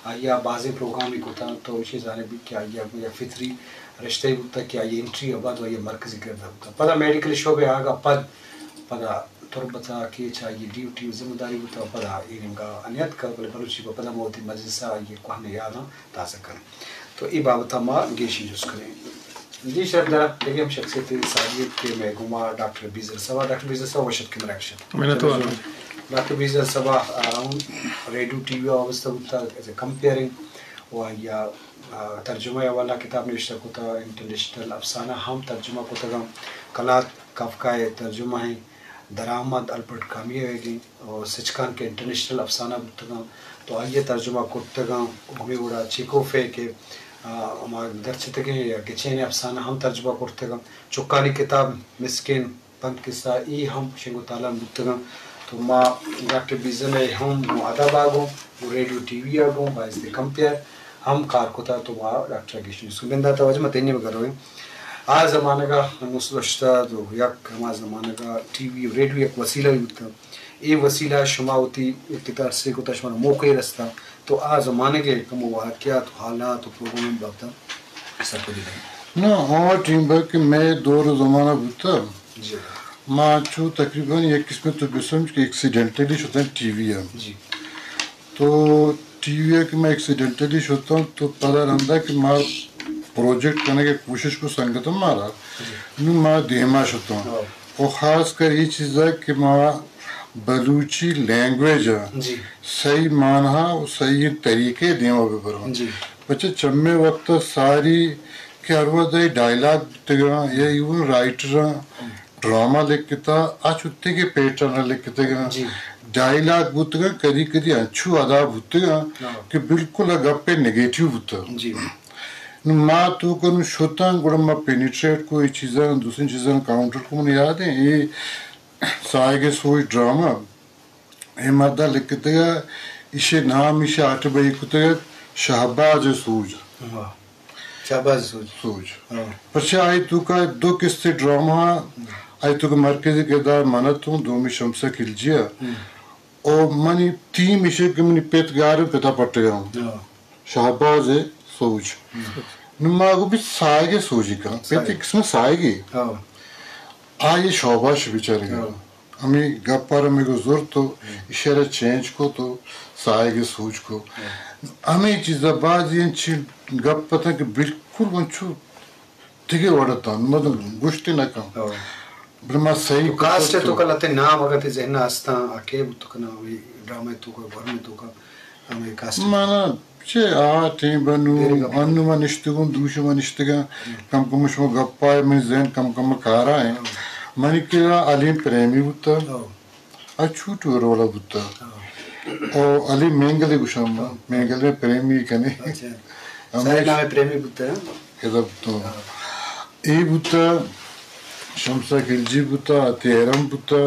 آئی ءَ بازیں پروگرامے کتاں، تو ایشی زانگ بیت کہ آئی ءَ یک فطری رشتہ ئے بوتگ کہ آئی ءِ انٹری ءَ بعد آئی ءِ مرکزی کردار بوتگ۔ پدا میڈیکل شعبہ ءَ آگا پد، پدا تربت ءَ کہ چہ آئی ءِ ڈیوٹی ءُ ذمہ داری بوتگ، پدا اے نیمگ ءَ نیاتکگ، بلے بلوچی پہ پدا ما وتی مجلس ءَ آئی ءِ کوہنیں یاداں تازہ کنیں۔ تو اے بابت ءَ ما گیشیں جست کنیں۔ جی شرف دارا، دگہ ہم شخصیت ساڑی ات کہ مئے گوما ڈاکٹر بیزر صاحب، ڈاکٹر بیزر صاحب وش اتکے مئے رکشت۔ منت وار۔ ڈاکٹر بیزر صاحب، آ، ہم ریڈیو ٹی وی ءَ وابستہ بوتا، ایز اے کمپیئرنگ، و یا، آ، ترجمہ ءِ حوالہ کتاب نوشتہ کتا، انٹرنیشنل افسانہ ہم ترجمہ کتگاں، کلات کافکا ءِ ترجمہ ہیں، درآمد البرٹ کامیو ءِ گیں، و سچکان کہ انٹرنیشنل افسانہ بوتگاں، تو آئی ءَ ترجمہ کرتگاں، ہمے وڑا چیکوف ءِ کہ، آ، ہما درچتگیں یا گچین افسانہ ہم ترجمہ کرتگاں، چکانی کتاب مسکین پنت قصہ ای ہم شنگ و تالان بوتگاں۔ تو ما ڈاکٹر بیزن ءَ ہم گوں ادب ءَ گوں، گوں ریڈیو ٹی وی ءَ گوں، باعث کمپیئر ہم کار کتا، تو ما ڈاکٹر ءَ گیش نیست۔ بندات ءَ واجہ ما تینی بگر رویں۔ آ زمانگ ءَ نو سد ہشتاد و یک ہما زمانگ ءَ ٹی وی و ریڈیو یک وسیلہ بوتا۔ اے وسیلہ شما وتی اقتدار سے کتا، شما موقع رستا، تو آ زمانگ ءِ کمو واقعات و حالات و پروگرام بابت سرپدی دیں۔ نا، آ ٹیم بلکہ مئے دور و زمانہ بوتا۔ جی۔ ما چو تقریباً یک قسمے تو بسمجھ کہ ایکسیڈنٹلی شتاں ٹی وی ءَ۔ جی۔ تو ٹی وی ءَ کہ ما ایکسیڈنٹلی شتاں تو پدا رندا کہ ما پروجیکٹ کنگ ءِ کوشش کو سنگت مارا، جی۔ نو ما دیما شتاں۔ ہاں۔ و خاص کر اے چیزا کہ ما بلوچی لینگویج ءَ، جی۔ صحیح معنی و صحیح طریقے دیما ببراں۔ جی۔ پچے چمے وقت ساری کہ ہر وقت اے ڈائیلاگ بوتگاں یا ایون رائٹراں ڈرامہ لکھتا، آ چتگے پیٹرن لکھتگاں، جی۔ ڈائیلاگ بوتگاں، کدی کدی انچو ادا بوتگاں، ہاں۔ کہ بالکل آ گپے نیگیٹو بوتگ۔ جی۔ نو ما تو کنو شتاں، گڑا ما پینیٹریٹ کو اے چیزاں، دوسریں چیزاں کاؤنٹر کو، من یاد ہیں، اے ساہگ ءِ سوج ڈرامہ، اے مردا لکھتگ، ایشی نام ایشی آٹھ بئی کتگ، شہباز ءِ سوج۔ واہ۔ شہباز ءِ سوج۔ سوج۔ ہاں۔ پرچہ آئی توکا دو قسطے ڈرامہ، ہم۔ آئی توکا مرکزی کردار من اتوں، دومی شمسا کلجی ءَ۔ ہم۔ او منی تھیم ایشی کہ منی پت گار، پتا پٹگا ہوں۔ ہاں۔ شہباز ءِ سوج۔ ہم۔ نو ما گو بھی ساہگ ءِ سوجی کن۔ پت ساہگ۔ ایک قسم ساہگے۔ ہاں۔ آئی شاباش بیچارگا۔ ہاں۔ ہمے گپ ءَ را مئے گوں زرت و ایشی ءَ را چینج کت و ساہگ ءِ سوج کو۔ ہمے چیز ءَ بعضی انچیں گپ اتاں کہ بالکل انچو دگہ وڑ اتاں، مطلب گوشت نہ کن۔ ہاں۔ بلے ما صحیح تو کاسٹ ءِ تو کل اتیں نام اگاں تئی ذہن ءَ استاں، آ کئے بوت کناں، ہمے ڈرامہ ءِ توکا، گورم ءِ توکا، ہمے کاسٹ ءِ۔ مانا چہ آ ٹیم ءَ نوں انوں ما نشتگوں، دوشی ما نشتگاں، کم کم شما گپ ءَ، منی ذہن کم کم کار ءَ ایں۔ منی کرا علیم پریمی بوتا۔ آ چھوٹو رولا بوتا۔ او علیم مینگلے گوشاں ما، مینگلے پریمی کنے۔ اچھا۔ ہمیں سارے نام پریمی بوتا۔ ادا بوتا۔ اے بوتا، شمسا خلجی بوتا، عطیہ ارم بوتا،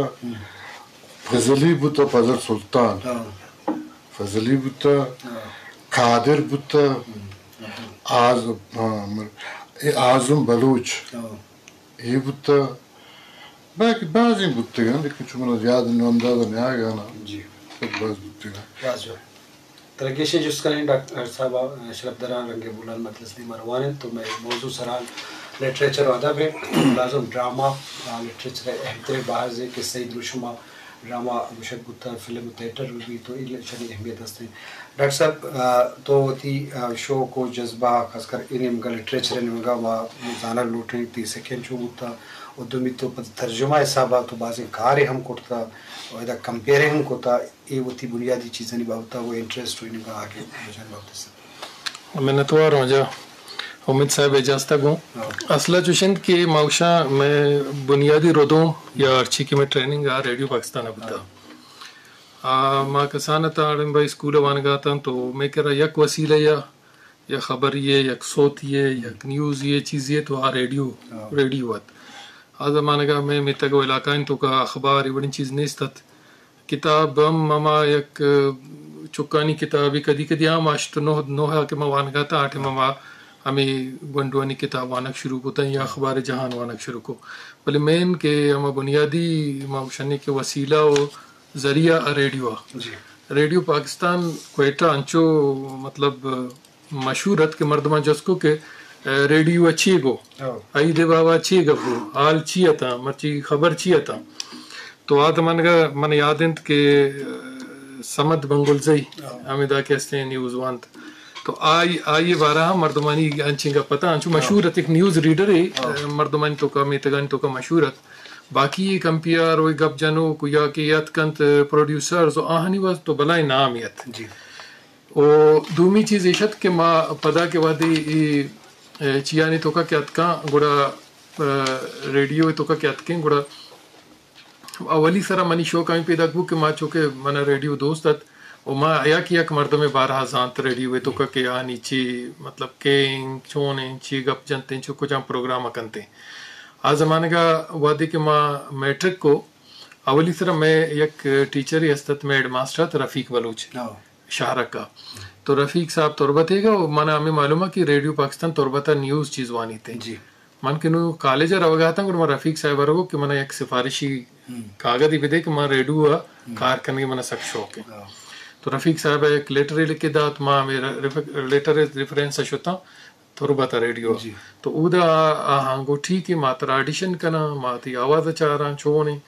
فضلی بوتا، فضل سلطان۔ فضلی بوتا، ہاں۔ قادر بوتا، ہم۔ آز-، ہاں، مر-، اے اعظم بلوچ، ہاں۔ اے بوتا، باقی بازیں بوتگاں، لیکن چو من یاد نہ، اندازہ نیاگا نا۔ جی۔ باز بوتگاں۔ باز جوان۔ ترا گیشیں جست کنیں ڈاکٹر صاحب، شرپ دراں رنگ بولان مجلس دیما روان انت، تو مئے موضوع سرحال لٹریچر و ادب ہے، لازم ڈرامہ، آ، لٹریچر اہم ترین بحث ہے، قصہ دروشم ڈرامہ گوشگ بوتگ، فلم و تھیٹر بہ بیت، تو ایشانی اہمیت ہست انت۔ ڈاکٹر صاحب، آ، تو وتی، آ، شوق و جذبہ، خاص کر اے نیمگا، لٹریچر ءِ نیمگا ما زانگ لوٹیں، تئی سکین چو بوتگ و دومی تو پد ترجمہ ءِ حسابا تو بازیں کارے ہم کرتگ و ادا کمپیئرے ہم کرتگ، اے وتی بنیادی چیزانی بابتا و انٹرسٹ و اے نیمگا آگے بجن بابت سر۔ منتوار آں جا امید صاحب اجازت گوں۔ ہاں۔ اصل ءَ چوش انت کہ ما گوشاں مئے بنیادی ردوم یا ہرچی کہ مئے ٹریننگ آ ریڈیو پاکستان ءَ بوتا۔ ہاں۔ آ، ما کسان اتاں، اڑم بھائی اسکول ءَ وانگا اتاں تو مئے کرا یک وسیلہ یا، یا خبری ہے، یک صوتی ہے، یک نیوزی ہے، چیزی ہے تو آ ریڈیو، ہاں۔ ریڈیو ات۔ آ زمانگا مئے میتگ و علاقہ انت تو کا اخبار اے وڑیں چیز نیست ات۔ کتاب ہم ہما یک، ء، چکانی کتابے کدی کدی ہم ہشت نہ، نہ کہ ما وانگا اتاں، آ ٹائم ما ہمے گونڈوانی کتاب وانگ شروع کتاں یا اخبار جہان وانگ شروع کو۔ بلے مین کہ ہما بنیادی ما گوشنے کہ وسیلہ و ذریعہ ریڈیو ء۔ جی۔ ریڈیو پاکستان کوئٹہ انچو، مطلب، مشہور ات کہ مردماں جست کو کہ، اے، ریڈیو ءَ چی گو؟ ہو۔ عید بابا چی گپ گو؟ حال چی اتاں؟ مرچی خبر چی اتاں؟ تو آ زمانگ ءَ من یاد انت کہ، اے، صمد بنگلزئی ہو۔ ہمدا کہ استیں نیوز وانت۔ تو آئی، آئی بارہ مردمانی انچیں گپ اتاں، انچو ہو۔ مشہور ات، ایک نیوز ریڈر ہے، ہو۔ اے، مردمانی توکا، میتگانی توکا مشہور ات۔ باقی یہ کمپیئر و گپ جنوک یا کہ یت کنت پروڈیوسرز و آہانی واسطہ تو بلائیں نام یت۔ جی۔ و دومی چیز ایش ات کہ ما پدا کہ وہدے اے، اے، چیانی توکا کہ اتکاں، گڑا، اے، ریڈیو توکا کہ اتکیں، گڑا اولی سرا منی شوق ہمیں پیداک بو کہ ما چونکہ منا ریڈیو دوست ات و ما یک یک مردم بارہا زانت ریڈیو توکا کہ آنی چی مطلب کہ انت، چون انت، چی گپ جنت انت، چو کجام پروگرام کنت انت۔ آ زمانگا وہدے کہ ما میٹرک کو، اولی سرا مئے یک ٹیچرے است ات، مئے ہیڈ ماسٹر ات رفیق بلوچ، ہاں۔ شاہرک ءَ۔ تو رفیق صاحب تربت ءَ گا، و منا ہمیں معلوم ہے کہ ریڈیو پاکستان تربت ءَ نیوز چیز وانیت۔ جی۔ من کہ نوں کالج ءَ روگا اتاں، گڑا من رفیق صاحب ءَ گو کہ منا یک سفارشی ہم۔ کاگدے بدے کہ من ریڈیو ءَ ہم۔ کار کنگے منا سک شوق ہے۔ ہاں۔ تو رفیق صاحب ءَ یک لیٹرے لکھے دات، ما ہمیں ر-، ریف-، لیٹر ریفرنس ءَ شتاں۔ تربت ءَ ریڈیو۔ جی۔ تو اودا آ، آہاں گو ٹھیک ہے، ما ترا آڈیشن کناں، ما تئی آواز ءَ چاراں، چون ایں؟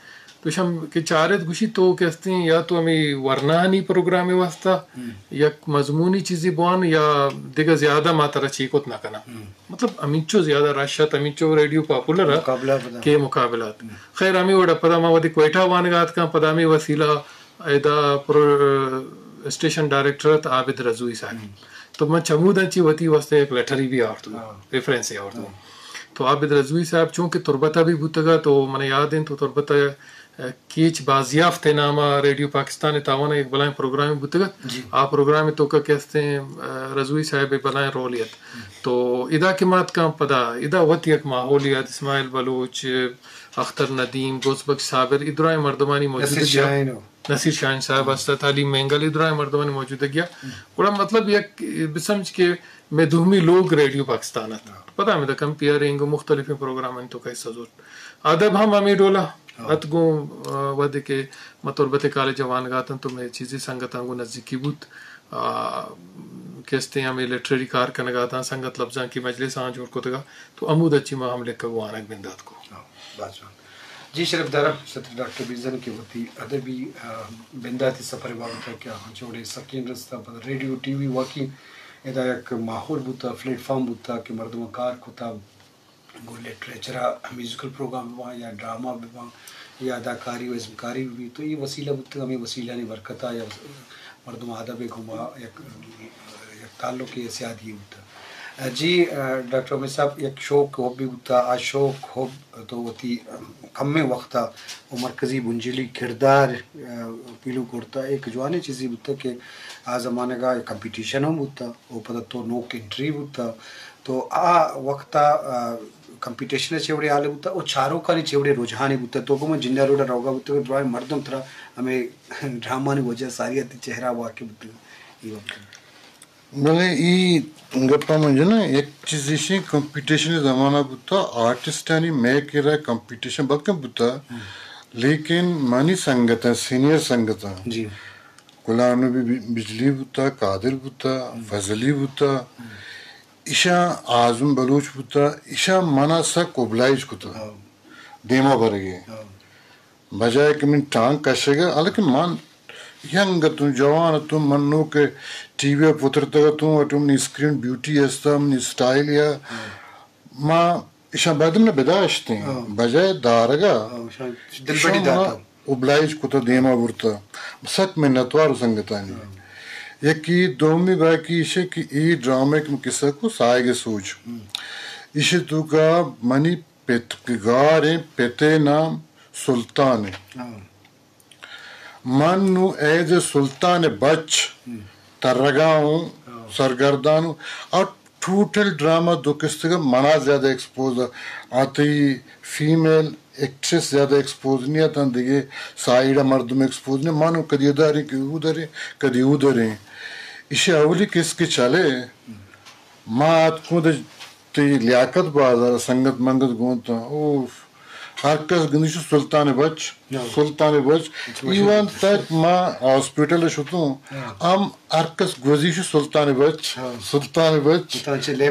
تو شم کہ چارت گوشی تو کہ استیں یا تو ہمیں ورناہانی پروگرام واسطہ ہم۔ یک مضمونی چیزی بوان یا دگہ زیادہ ما ترا چی کت نہ کناں۔ ہم۔ مطلب ہمینچو زیادہ رش ات، ہمینچو ریڈیو پاپولر ات مقابلہ پدا۔ کہ مقابلات۔ ہم۔ خیر ہمیں وڑا پدا ما وتی کوئٹہ وانگا اتکاں، پدا ہمیں وسیلہ ادا پرو-، اسٹیشن ڈائریکٹر ات عابد رضوی صاحب۔ ہم۔ تو من چموداں چی وتی واسطے ایک لیٹر ہی بھی آورت، ہاں۔ ریفرنس ہی آورت۔ ہاں۔ تو عابد رضوی صاحب چونکہ تربت ءَ بھی بوتگا، تو من یاد انت تو تربت ءَ، اے، کیچ بازیافت نام ءَ ریڈیو پاکستان ءِ تاوان ءَ یک بلائیں پروگرام بوتگا۔ جی۔ آ پروگرام توکا کہ استیں، اے، رضوی صاحب بلائیں رول ات۔ ہم۔ تو ادا کہ ما اتکاں پدا، ادا وت یک ماحول یات، اسماعیل بلوچ، اختر ندیم، غوث بخش صابر، ادرائیں مردمانی نصیر موجودگی ءَ۔ شاہین ہو۔ نصیر شاہین صاحب ہم۔ است ات، حلیم مینگل، ادرائیں مردمانی موجودگی ءَ۔ ہم۔ گڑا مطلب یک بسمجھ کہ مئے دومی لوگ ریڈیو پاکستان ات۔ ہاں۔ پدا ہمیں دا کمپیئرنگ و مختلفیں پروگرامانی توکا حصہ زورت۔ ادب ہم ہمیں ڈولا ہاں۔ ات گوں، آ، وہدے کہ ما تربت کالج ءَ وانگا اتاں تو مئے چیزی سنگتاں گوں نزیکی بوت۔ آ، کہ استیں ہمیں لٹریری کار کنگا اتاں، سنگت لبزانکی مجلس آں جوڑ کتگا، تو ہمودا چی ما ہم لکھگ وانگ بندات کو۔ ہاں، باز جوان۔ جی شرف دارا، ستر ڈاکٹر بیزن کہ وتی ادبی، آ، بنداتی سفر بابت کہ آہاں چوڑے سکین رستا، پدا ریڈیو، ٹی وی واقعی ادا یک ماحول بوتا، پلیٹ فارم بوتا کہ مردم کار کتا، گوں لٹریچر ءَ میوزیکل پروگرام بہ باں یا ڈرامہ بہ باں یا اداکاری و ازمکاری بہ بیت، تو اے وسیلہ بوتگ، ہمے وسیلہانی برکت ءَ یا مردم ادب ءِ گوما یک، یک تعلقے یا سیادی بوتگ۔ جی، ڈاکٹر عمر صاحب، یک شوق حبے بوتگ، آ شوق حب تو وتی کمیں وقت ءَ و مرکزی بنجلی کردار پیلو کرتگ، یک جوانیں چیزے بوتگ کہ آ زمانگ ءَ کمپیٹیشن ہم بوتگ و پدا تو نوک انٹری بوتگ۔ تو آ وقت ءَ، آ، کمپیٹیشن ءِ چے وڑیں حالے بوتگ و چاروکانی چے وڑیں رجحانے بوتگ؟ تو گوں من جنیا روڈ ءَ روگا بوتگ، درائیں مردم ترا ہمے ڈرامانی وجہ ءَ ساری ءَ تئی چہرہ واقف بوتگ۔ اے بابت ءَ۔ بلے اے گپ ءَ من جناں، یک چیز ایشیں، کمپیٹیشن ءِ زمانہ بوتگ، آرٹسٹانی مئے کرا کمپیٹیشن بلکیں بوتگ، ہم۔ لیکن منی سنگتاں، سینئر سنگتاں، جی۔ غلام نبی بجلی بوتگ، قادر بوتگ، ہم۔ فضلی بوتگ، ہم۔ ایشاں، اعظم بلوچ بوتگ، ایشاں منا سک اوبلائج کتگ، ہاں۔ دیما برگ ءَ۔ ہاں۔ بجائے کہ من ٹانگ کشگ ءَ، حالانکہ من ینگ اتوں، جوان اتوں، من نوک ٹی وی ءَ پترتگ اتوں، اٹو منی اسکرین بیوٹی است، منی اسٹائل یا، ہاں۔ ما ایشاں باید من بداشتیں، ہاں۔ بجائے دارگ ءَ، ہاں، ایشاں دلبڈی ایشاں ما داتگ۔ اوبلائج کتگ، دیما برتگ۔ سک منتوار سنگتانی۔ ہاں۔ یکی دومی باقی ایشے کہ اے ڈرامہ کہ من قصہ کو سائیگ سوج۔ ہم۔ ایشی توکا منی پت گاریں پتے نام سلطان ایں۔ ہاں۔ من نوں ایز اے سلطان بچ ہم۔ ترگا اوں، ہاں۔ سرگردان اوں۔ اور ٹوٹل ڈرامہ دو قسطے منا زیادہ ایکسپوز آ، آ تئی فیمیل ایکٹریس زیادہ ایکسپوز نہیں آتاں، دگہ سائیڈ مردم ایکسپوز نہیں۔ من کدی اداریں کہ اداریں، کدی اداریں۔ ایشی اولی قسط کہ چلے، ما آتکوں دے تئی لیاقت بازار سنگت منگت گوں تاں۔ اوف۔ ہر کس گندی شو سلطان بچ، ہاں۔ سلطان بچ۔ اچھا، ایوان تک ما ہاسپٹل شتوں، ہاں۔ ہم ہر کس گوزی شو سلطان بچ، ہاں۔ سلطان بچ۔ سلطان چلے